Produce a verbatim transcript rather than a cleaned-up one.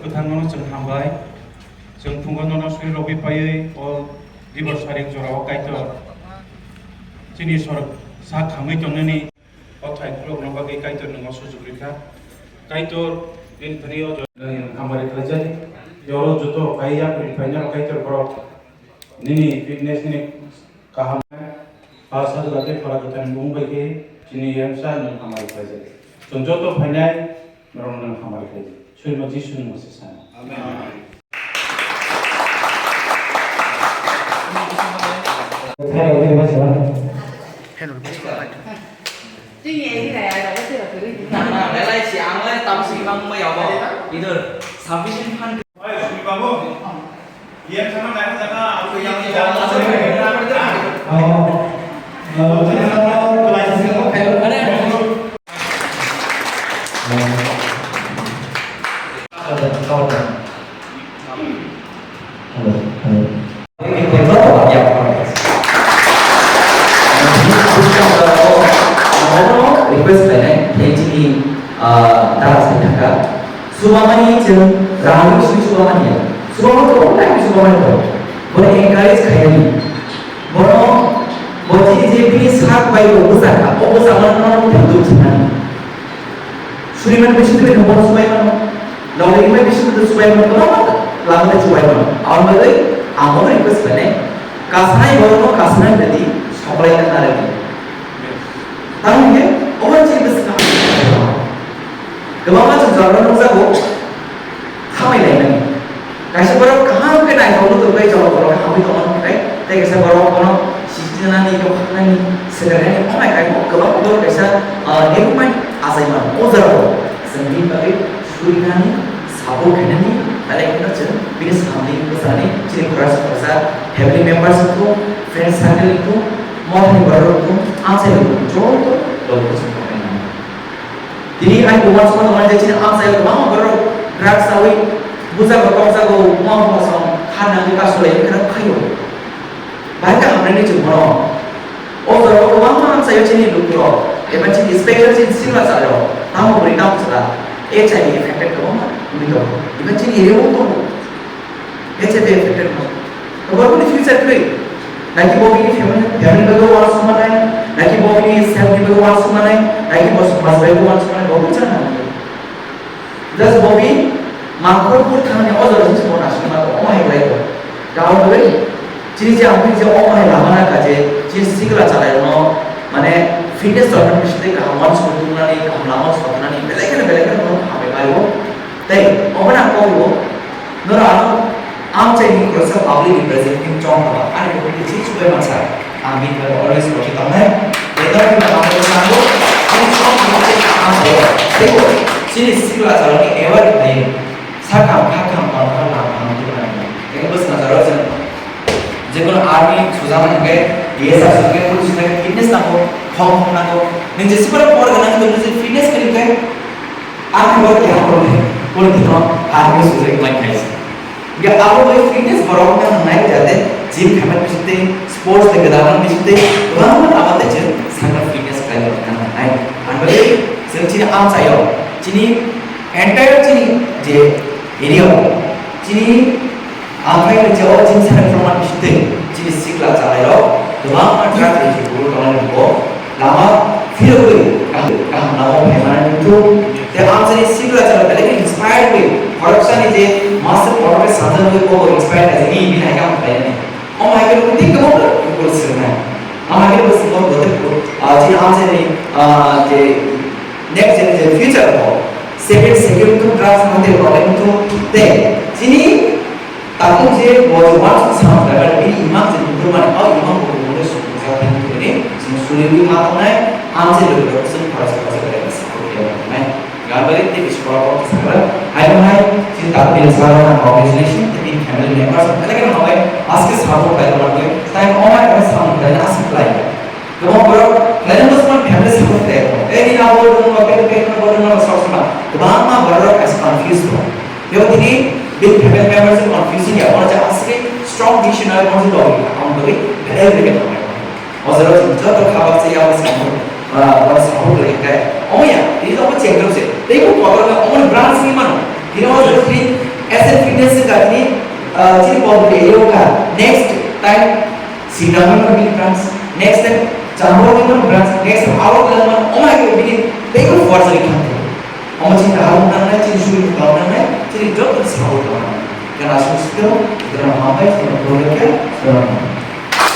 Kwthang nono chwng hambai. Chwng phungo nono suri rogwi paiwi o dibor sarik jorao Kaitor chini sorok sak hamwi tongnani o thai khulokna bagwi Kaitor nwngo sujuk rikha. Kaitor nini thani o jo-, nini hambai khlaijak. Yoro joto phai yapri phainai Kaitor borok nini fitness ni kaham. Pha sajla tei phala kwthar ni bumung bai khe chini yamsa nwng hamari khlaijak. Chwng joto phainai norok nwng hamari khlaijak. Surima Jisu ni mwsai sana. Amen. Belai si ang le tam si mang mai abo. Idhar sufficient fund. Request khlainai, thank you, ah, dara sai thangkha. Subamani chwng rang sui subamani ya. Subamani to, time subamani to. Bono encourage khainani. Bono, bo chini je bini sak bai bo bwsa kha, o bwsa mano no no thang duk sinani. Suriman bisingo no bono subai mano. Logri mai bisingo subai mano, bono lama de subai mano. Awan bai ang bono request khainai. Kasanai bono kasanai bedi soklai na nare. Tamo hingke, obo chini bwskango kwbangma chwng jorano nukjago, khamai laimani. Kaisa borok kaham khe naithok nukhungwi tongo, borok hamwi tongmani, tei, tei kaisa borok bono sijinani, yokharnani, swkaknani, omo hai kaisa kwbang borok kaisa, ah, nirokmani achai mano. O jorao chwng bini bagwi surinani, support khainani, belai kheno chwng bini samung bwsani, chini khoroksa khoroksa family members wngkhu, friend circle wngkhu, mothani borok wngkhu, amchaini borok joto logi chwng tongmani. Tini hai bo uansukma tongmani je chini amchaio kwbangma borok drugs chawi bujago, tokjago, wngma wngma song kha nangwi kasu lai wngkha khaio. Bahai khe hamrani chwng bono. O jorao kwbangma amchaio chini lukurok, eba chini special chini sikla chwrairok, tamo bwrwi tamo chwla, H I V affected kwbangma wngwi tongo. Even chini area-o tongo. H I V affected wngkha. Borokni future kwrwi. Naki bo bini family, family bagwi uansukmanai, naki bo bini self ni bagwi uansukmanai, naki bo somaj bagwi uansukmanai, bo bini chana nangkhe. Just bo bini mangkhor pur thangni o jaga se bo naisingma tongo, omo hai khlai tongo. Karon kwrwi, chini je ang je omo hai lama nangkha je, chini sikla chwrairokno, mane, fitness department bisingtwi kaham uansukmung tubunani, kaham lama soknani, belai kheno, belai kheno borok hambai bai o. Tei obono ang kok rwo, norok ano amchaini khoroksa public representative chong kha ba, ani kok ni thik chubai mansa, ang bini bai always kochi tongnai. Tei norok ni bagwi ang sango, ani chong kha ba tei ang sayo. Teibo chini sikla chwrairokni aware khlai, sakam khakam tongkha lam ang tei nai. Tei bwskango chwng jekono army sujak nang khe, D S R sujak khe, police sujak khe, fitness nango, khong khong nango. Nini jesi borok por gwnang tong, nini fitness khe nang khe, Ang bo keha pore, pore dino army sujak mai khaisa. Hingke abo bai fitness borok wngkha nangnai jate gym khaimani bisingtwi, sports tei gwdalmani bisingtwi kwbangma lama tei chwng sakno fitness khlai rwna nangnai. Ang bai chwng chini amchaio, chini entire chini je area o, chini Ang khe je o chini central man bisingtwi chini sikla chalairok kwbangma drug reject rw tongnai rwgo. Lama phirogwi kaham, kaham lama phaimani wngthok. Tei ang chini sikla chalai belai khe inspired wi khoroksani je master khoroknwi sanjak wi bo inspired khaijak, "Ee, bini hai khe ang khlainani." Omo hai khe nukgo tei kwbangma rwgo swrwngnai. Omo hai khe bo swrwngno bo tei, ah, chini ang chini, ah, je next gen je future o safe and secure wngthok, drugs no tei problem wngthok tei chini Takhuk je bo uansuk samung khlai mani, bini imang je buphuru mani, o imang bo buphuru sukjak thani thani chwng suriwi ma tongnai, ang je logi rok chwng khoroksa khoroksa khe support khe tongnai. Gambari tei bisi borok kok sakha, hai no hai chini takhuk bini salo nang congratulation tei bini family members belai kheno hambai, aske support khlai tongmani, tai omo hai samung khlai aswk khlai. Kwbangma borok khlaina bwswkma family support khlai tongo. Tei nini abo dwngno, kebo kebo dwngno sok sima. Kwbangma borok kaisa confuse tongo. Tei tini bini family members se confuse ya, bono je aswk strong decision nai, bono je logi, ang bagwi belai belai khe tongo. O jora chwng joto kha baksa ya, o samung. Ba, ba, support khlai khe. Omo ya, ini to omo check jok se. Tei bo kotor na omo branch ni mano. Ini omo jok ni S N fitness se gatini, ah, chini bol de yo ka. Next time, Singapore ni branch. Next time, Chambor ni branch. Next time, Agartala ni, omo ya ke bini, tei ko force ni kan. Omo chini kaham nang nai, chini suri kaham nang nai, chini jok ni support kaham. Kana sung sikero, kana mamai, kana boleke, kana.